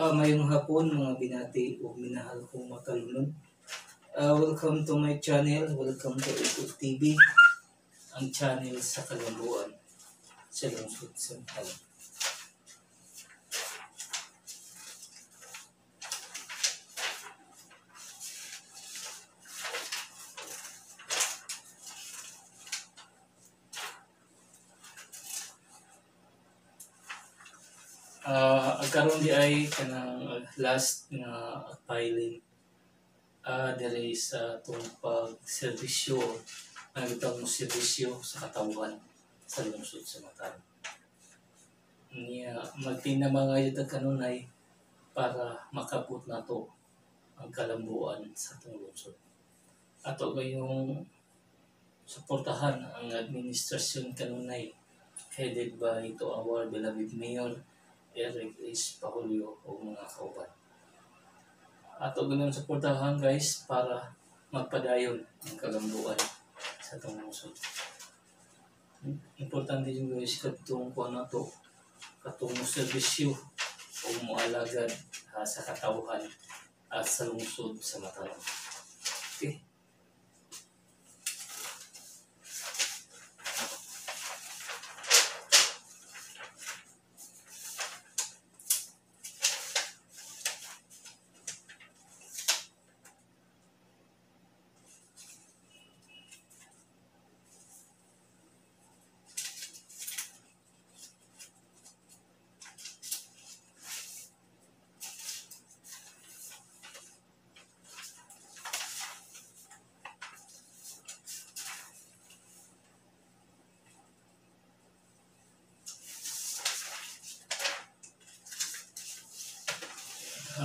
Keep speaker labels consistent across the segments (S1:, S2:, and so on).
S1: Mayong hapon mga binati ug minahal kong makalunon. Welcome to my channel, welcome to Iko TV, ang channel sa kalambuan sa lungsod sa Matalom. Ang karon di ay kanang last nga filing diri sa atong pagserbisyo, ang itong serbisyo sa katawhan sa lungsod sa Matalom. Niya magtinama nga yun kanunay para makabot nato ang kalambuan sa atong lungsod. Ato gayong suportahan ang administrasyon kanunay headed by to our beloved Mayor Eric S. Pahulyo o mga kauban. Ato gayong suportahan guys para magpadayon ang kalambuan sa atong lungsod. Importante yung guys kadtong kuan nato katong serbisyo o moalagad sa katawhan at sa lungsod sa Matalom. Okay.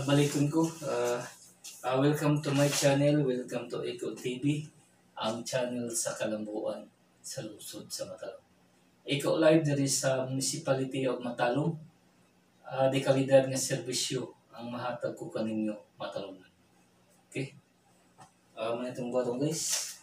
S1: Balikon ko. Welcome to my channel. Welcome to Iko TV, ang channel sa kalambuan sa lungsod sa Matalom. Iko Live diri sa Municipality of Matalom. Di kalidad nga serbisyo ang mahatag ko kaninyo Matalom. Okay. Mga itong buhatong guys.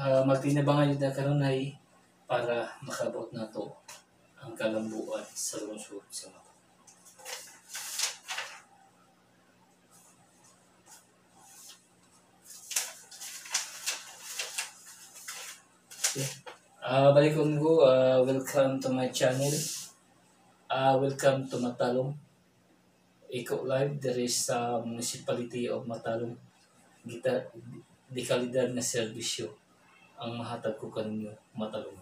S1: Magtinabangan yun na kanunay para makabot nato ang kalambuan sa lungsod sa Matalom. Okay. Balikon ko, welcome to my channel. Welcome to Matalom. Iko Live diri sa Municipality of Matalom. Gita di kalidad nga serbisyo ang mahatag ko kaninyo Matalom.